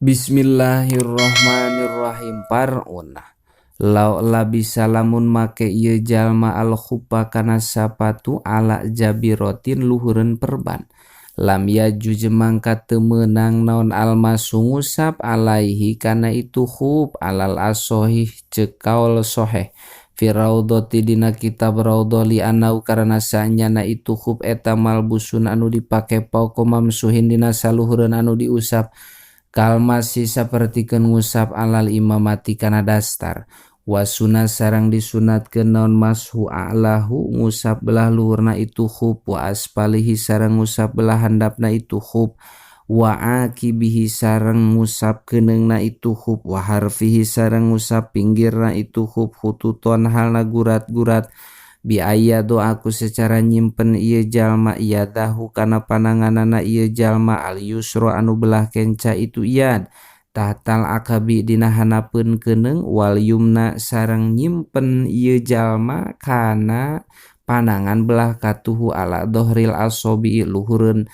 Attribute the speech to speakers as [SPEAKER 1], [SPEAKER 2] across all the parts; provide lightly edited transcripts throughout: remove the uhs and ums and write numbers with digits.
[SPEAKER 1] Bismillahirrahmanirrahim. Paruna law labisa lamun make ieu jalma al khuffa kana sapatu ala jabirotin luhureun perban, lam yajuz mangka teu meunang naon al mashu ngusap alaihi kana itu khuf alal ashohih ceuk kaul soheh fi raudhati dina kitab Raudhah, li annahu karana sanyana itu khuf eta malbusun anu dipake fauqa mamsuhin dina saluhureun anu diusap, kal mashi sapertikeun ngusap alal imamati kana dastar. Wa sunna sareng disunatkeun naon mashu a'lahu ngusap belah luhurna itu khuf, wa asfalihi sareng ngusap belah handapna itu khuf, wa aqibihi sareng ngusap keuneungna itu khuf, wa harfihi sareng ngusap pinggirna itu khuf, khututon halna gurat-gurat, bi ayyadho'a ku secara nyimpen ieu jalma yadahu kana pananganana ieu jalma al yusra anu belah kenca itu yad tahtal aqabi dina handapeun keuneung, wal yumna sareng nyimpen ieu jalma kana panangan belah katuhu ala dhohril asobi luhureun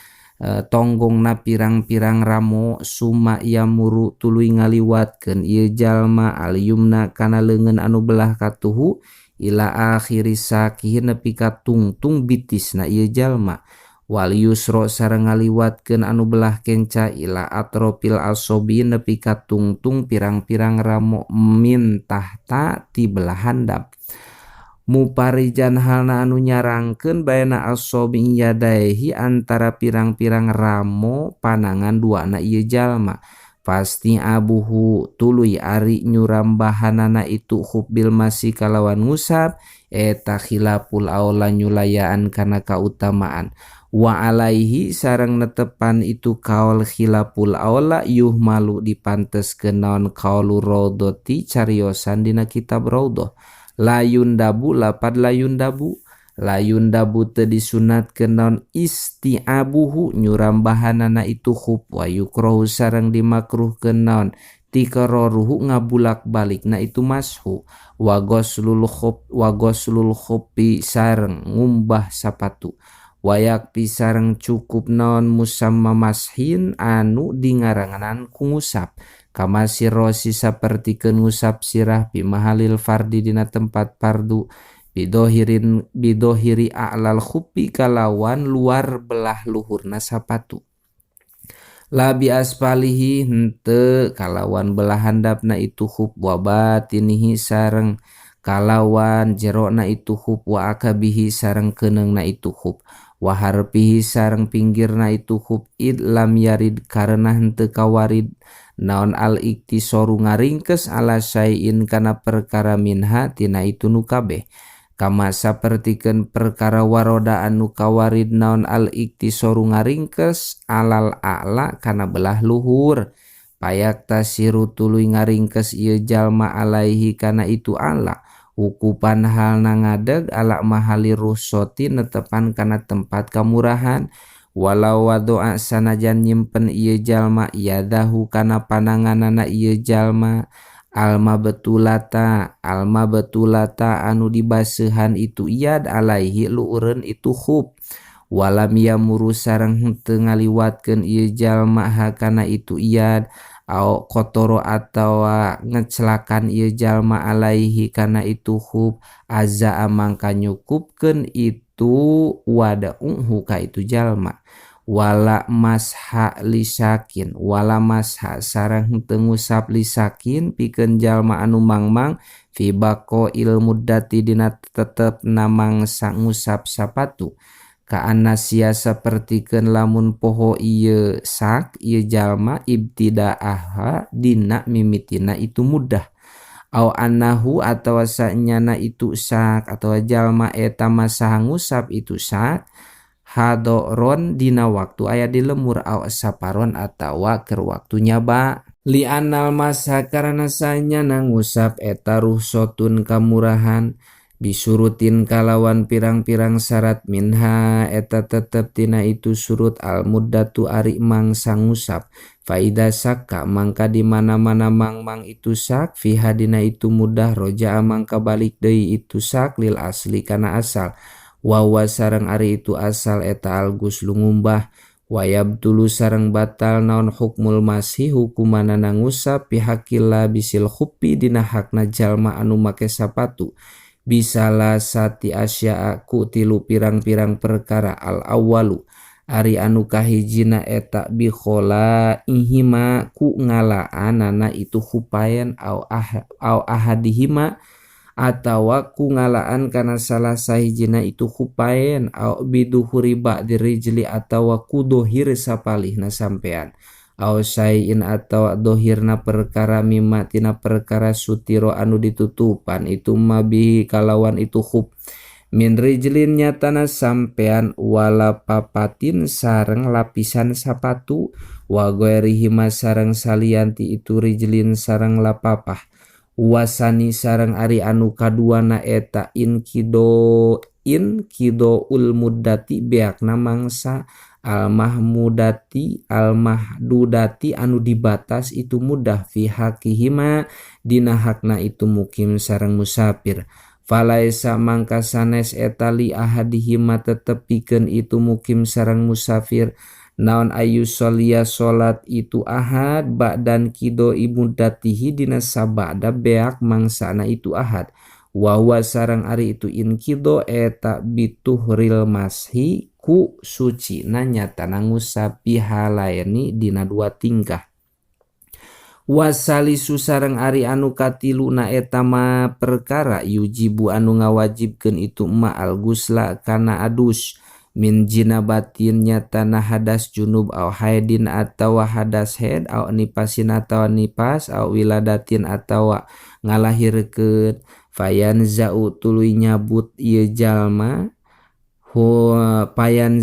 [SPEAKER 1] tonggongna pirang-pirang ramo. Summa yamuru tuluy ngaliwatkeun ieu jalma al yumna kana leungeun anu belah katuhu ila akhiri saqihi nepi ka tungtung bitisna ieu jalma, wal yusra sareng ngaliwatkeun anu belah kenca ila atrofil asobi nepi ka tungtung pirang-pirang ramo min tahta ti belah handap, mufarijan halna anu nyarangkeun baena asobi yadaihi antara pirang-pirang ramo panangan duana ieu jalma. Fasti'abuhu tuluy ari nyurambahanana itu khuf bil mashi kalawan ngusap eta khilaful aula nyulayaan kana kautamaan. Wa alaihi sareng netepan itu kaul khilaful aula yuhmalu dipanteskeun naon qaulu raudhati cariosan dina kitab Raudhah. La yundabu, lapad la yundabu, la yundabu teu disunatkeun naon isti'abuhu nyurambahanana itu khuf, wa yukrohu sareng dimakruhkeun naon tikraruhu ngabulak-balikna itu mashu. Wa ghuslul khuf, wa ghuslul khuffi sareng ngumbah sapatu. Wa yakfi sareng cukup naon musamma mashin anu dingarangan ku ngusap, kamashir rosi sapertikeun ngusap sirah fi mahalil fardi dina tempat fardu, bidhohirin bidhohiri a'lal khuffi kalawan luar belah luhurna sapatu, la bi asfalihi henteu kalawan belah handapna itu khuf, wa batinihi sareng kalawan jerona itu khuf, wa aqabihi sareng keuneungna itu khuf, wa harfihi sareng pinggirna itu khuf, id lam yarid karena henteu kawarid naon al iktisoru ngaringkes ala syai'in kana perkara minha tina itu nu kabeh, kama sapertikeun perkara waroda anu kawarid naon al iktisoru ngaringkes alal a'la kana belah luhur. Payaktasiru tuluy ngaringkes ieu jalma alaihi kana itu ala wuqufan halna ngadeg ala mahali rukhshoti netepan kana tempat kamurahan. Walau wadho'a sanajan nyimpen ieu jalma yadahu kana pananganana ieu jalma alma betulata, alma betulata anu dibaseuhan itu yad alaihi luhureun itu khuf, walam yamuru sareng henteu ngaliwatkeun ieu jalma ha kana itu yad au qotoro atawa ngecelakan ieu jalma alaihi kana itu khuf, ajza'a mangka nyukupkeun itu wad'uhu ka itu jalma. Wala masha lisakin, wala masha sareng henteu ngusap lisakin pikeun jalma anu mangmang fi baqail muddati dina tetepna mangsa ngusap sapatu, kaanna sia sapertikeun lamun poho ieu sak ieu jalma ibtida'aha dina mimitina itu muddah, au annahu atawa sanyana itu sak atawa jalma eta masaha ngusap itu sak hadoron dina waktu aya di lemur, au saparon atawa keur waktu nyaba. Li annal masha karana sanyana ngusap eta rukhsotun kamurahan bisyurutin kalawan pirang-pirang syarat, minha eta tetep tina itu surut al muddatu ari mangsa ngusap. Faida syakka mangka di mana-mana mangmang itu sak fiha dina itu muddah, roja'a mangka balik deui itu sak lil asli kana asal, wa huwa sareng ari itu asal eta al ghuslu ngumbah. Wayabtulu sareng batal naon hukmul mashi hukumanana ngusap pihaqil labisil khuffi dina hakna jalma anu make sapatu bisalasati asya'a ku tilu pirang-pirang perkara. Al awwalu ari anu kahijina eta bi kholaihima ku ngalaanana itu khufaen au ahadihima atawa ku ngalaan kana salah sahijina itu khufaen au biduhuri ba'di rijli atawa ku dohir sapalihna sampean au sayin atawa dohirna perkara mimma tina perkara sutiro anu ditutupan itu mabihi kalawan itu khuf min rijlin nyatana sampean wala papatin sareng lapisan sapatu wa ghairihi sareng salianti itu rijlin sareng lapapah wasani sareng ari anu kaduana eta inkido ul muddati beakna mangsa al mahmudati al mahdudati anu dibatas itu mudah fi haqihima dina hakna itu mukim sareng musafir. Falaisa mangka sanes eta li ahadihima tetepikeun itu mukim sareng musafir naon ayu sholia salat itu ahad ba'dan kido imuddatihi dina sabada beak mangsana itu ahad wa huwa sareng ari itu inkido eta bituhril mashi ku suci nyatana ngusap bihalaeni dina dua tingkah. Wasalisu sareng ari anu katiluna eta ma perkara yujibu anu ngawajibkeun itu ma al gusla kana adus min jinabatin nyatana hadas junub au haidin atawa hadas haid au nipasin atawa nipas au wiladatin atawa ngalahirkeun fayan zau tuluy nyabut ieu jalma payan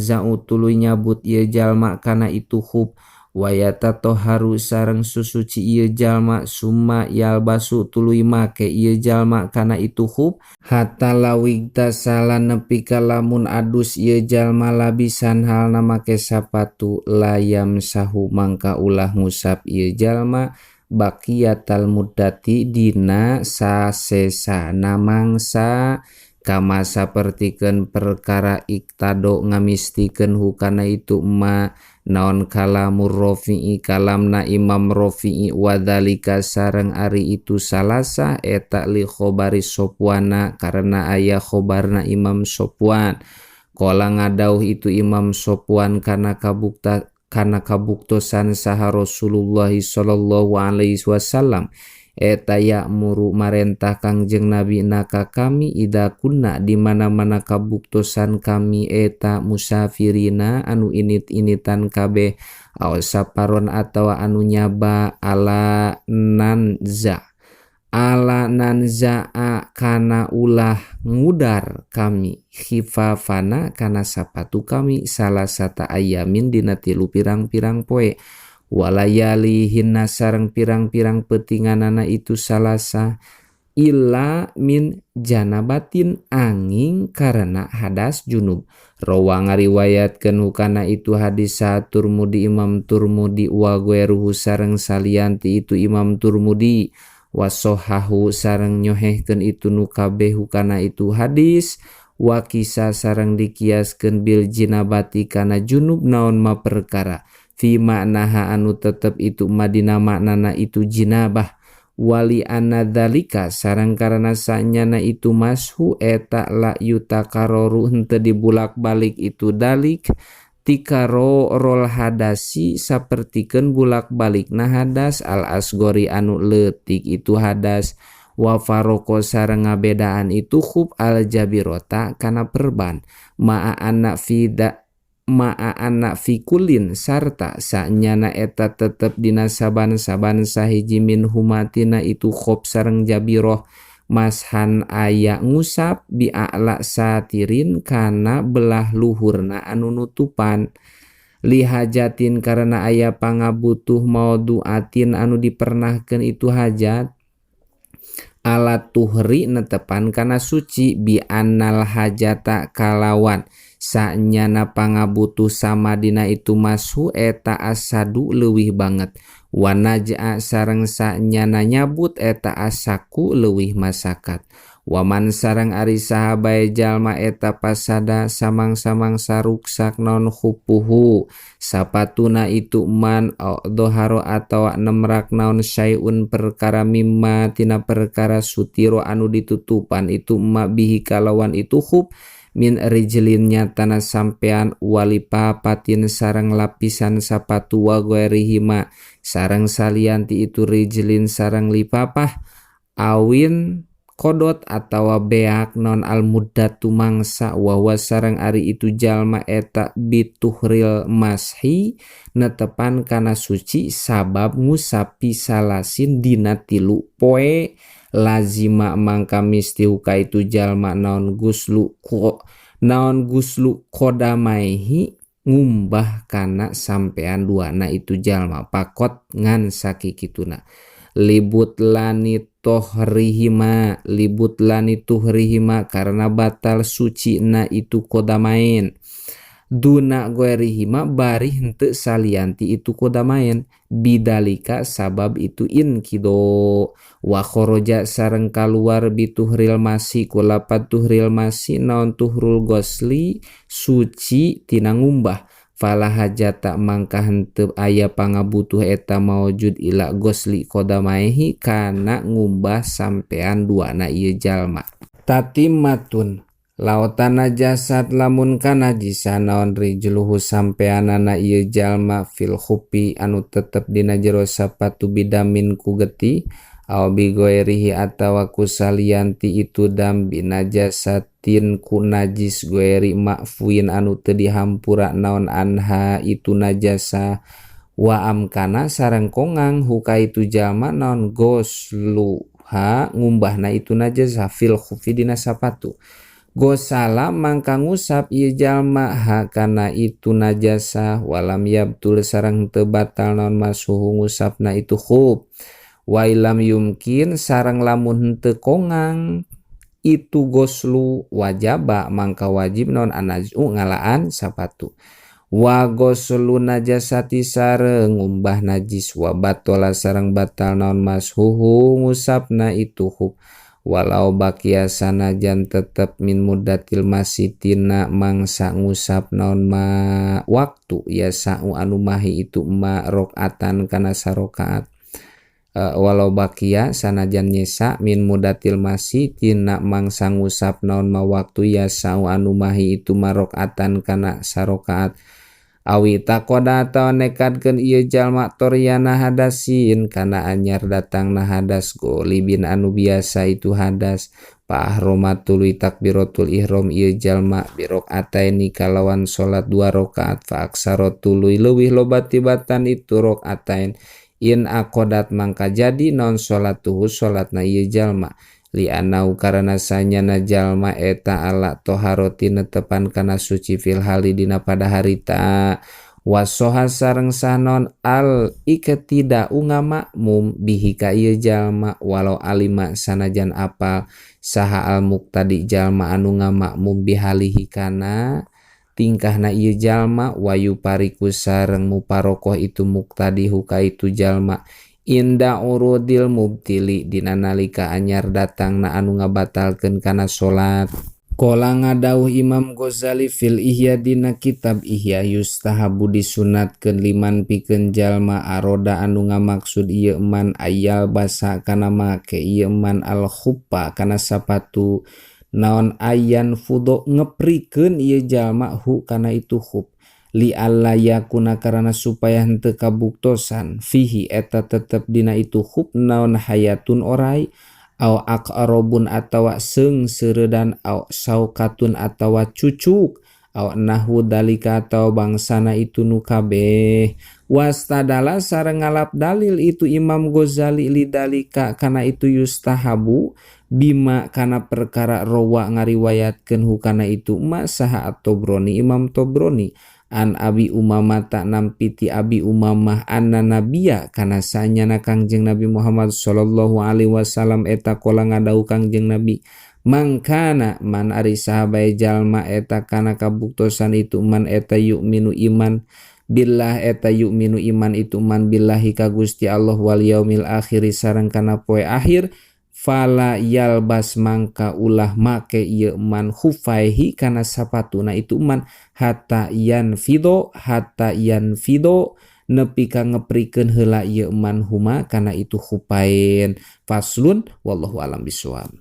[SPEAKER 1] zau tuluy nyabut ieu jalma kana itu khuf wayatatoharu sareng susuci ieu jalma summa yalbasu tuluy make ieu jalma kana itu khuf hatta lawigtasala nepi ka lamun adus ieu jalma labisan halna make sapatu layam sahu mangka ulah ngusap ieu jalma baqiyatal muddati dina sasesana mangsa kama sapertikeun perkara iktado ngamistikeun hukana itu ma naon kalamur Rafi'i kalamna Imam Rafi'i wadzalika sareng ari itu salasa eta li khobari Sofwana karena aya khobarna Imam Sofwan. Qala ngadauh itu Imam Sofwan kana kabukta kana kabuktosan saha Rasulullah sallallahu alaihi wasallam eta ya'muru marentah Kangjeng Nabi naka kami ida kunna di mana-mana kabuktosan kami eta musafirina anu init-initan kabeh aw saparon atawa anu nyaba ala nanza'a kana ulah ngudar kami khifafana kana sapatu kami salah sata ayamin dina tilu pirang-pirang poe walayali hinna sareng pirang-pirang petinganana itu salasa illa min janabatin angin karena hadas junub. Rawa ngariwayatkeun hukana itu hadis Turmudi Imam Turmudi wa ghairuhu sareng salianti itu Imam Turmudi wasohahu sareng nyohehkeun itu nu kabeh hukana itu hadis wa kisah sareng dikiaskeun bil jinabati kana junub naon ma perkara fi maknaha anu tetep itu madina maknana itu jinabah wali anadzalika sareng karena sanyana itu mashu eta la yutakaroru henteu dibulak-balik itu dalik tikaro rol hadasi sapertikeun bulak-balikna hadas al asgori anu leutik itu hadas wa faroko sareng ngabedaan itu khub al jabirota kana perban ma'a anak fida ma'a anak fikulin sarta sanyana eta tetep dina saban-saban sahiji min humatina itu khob sareng jabiroh mashan aya ngusap bi'a'la satirin kana belah luhurna anu nutupan lihajatin karena aya pangabutuh maudu'atin anu dipernahkeun itu hajat alat tuhri netepan kana suci bi annal hajata kalawan sanyana pangabutuh samadina itu mashu eta asadu leuwih banget wanaj'a sareng sanyana nyabut eta asaku leuwih masakat Waman sareng ari saha bae jalma eta pasada samang-samangsa ruksak naon khufuhu sapatuna itu man au dhahara atawa nemrak naon syai'un perkara mimma tina perkara sutiro anu ditutupan itu ma bihi kalawan itu khuf min rijlin nyatana sampean walipapatin sareng lapisan sapatu wa ghairihima sareng salianti itu rijlin sareng lipapah awin kodot atawa beak non al muddatu mangsa wa sareng ari itu jalma eta bituhril mashi netepan kana suci sabab ngusapi salasin dina tilu poe lazima mangka misti ka itu jalma naon guslu ko naon guslu kodamaihi ngumbah kana sampean duana itu jalma pakot ngan sakikituna libut lani tohrihima libut lani tuhrihima karena batal suci na itu kodamain duna goerihima bari henteu salianti itu kodamain bidalika sabab itu inkido wa khoroja sareng kaluar bituhril masi kulapat tuhril masi naon tuhrul gosli suci tina ngumbah fala hajata mangka henteu aya pangabutuh eta maujud ila gosli kodamaihi kana ngumbah sampean duana ieu jalma. Tatimmatun lautan najasat lamun kana najisa naon rijluhu sampeanana ieu jalma fil khufi anu tetep dina jero sapatu bidamin ku getih aw bi ghairihi atawa ku salianti itu dam binajasatin ku najis ghairi ma'fuin anu teu dihampura naon anha itu najasa wa amkana sareng kongang huka itu jalma naon gosluha ngumbahna itu najasa fil khufi dina sapatu gosala mangka ngusap ieu jalma ha kana itu najasa walam yabtul sareng teu batal naon masuhu ngusapna itu khuf wa ilam yumkin sareng lamun henteu kongang itu goslu wajaba mangka wajib naon anazu ngalaan sapatu wa goslu najasati sareng ngumbah najis wa batola sareng batal naon mashuhu ngusapna itu khuf walau bakia sanajan tetep min muddatil masitina mangsa ngusap naon ma waktu ya sa'u anu mahi itu ma rakaatan kana sarokaat walau bakia sanajan nyesa min mudatil masi tina mangsa ngusap naon ma waktu ya sa'u anu mahi itu ma rakaatan kana sarokaat awi taqoda atawa nekadkeun ieu jalma toryana hadasin kana anyar datangna hadas golibin anu biasa itu hadas fa ahroma tuluy takbiratul ihram ieu jalma bi rakaataini kalawan salat 2 rakaat fa aksara tuluy leuwih loba tibatan itu rakaatain in aqodat mangka jadi non salatuhu salatna ieu jalma li anau karana sanyana jalma eta ala toharoti netepan kana suci fil hali dina pada harita wasoha sareng sahnon al iktida ungamakmum bihi ka ieu jalma walau alima sanajan apal saha al muqtadi jalma anu ngamakmum bihalihi kana tingkahna ieu jalma wayu pariku sareng muparokoh itu muqtadi huka itu jalma inda urudil mubtili dina nalika anyar datangna anu ngabatalkeun kana salat. Qala ngadauh Imam Ghazali fil Ihya dina kitab Ihya yustahabu disunatkeun liman pikeun jalma aroda anu ngamaksud ieu man ayal basa kana make ieu man al khuffa kana sapatu naon ayan fudo ngeprikeun ieu jalma hu kana itu khuf li alla yakuna karana supaya henteu kabuktosan fihi eta tetep dina itu khuf naon hayatun orai au aqrabun atawa seungseureudan au saukatun atawa cucuk au nahwu dalika atawa bangsana itu nu kabeh wastadala sareng ngalap dalil itu Imam Ghazali lidalika kana itu yustahabu bima kana perkara rawa ngariwayatkeun hukana itu ma saha at-Tabrani Imam Tabrani an Abi Umamah tak nampiti Abi Umamah anna nabiya kana sanyana Kangjeng Nabi Muhammad sallallahu alaihi wasallam eta kola ngadau Kangjeng Nabi mangkana man ari sahabae jalma eta kana kabuktosan itu man eta yu'minu iman billah eta yu'minu iman itu man billahi ka Gusti Allah wal yaumil akhir sareng kana poe akhir Fala yalbas mangka ulah make ieu man khufaihi kana sapatuna itu man hatta yanfido, hatta yanfido nepi ka ngeprikeun heula ieu man huma kana itu khufain. Faslun, wallahu alam bisawab.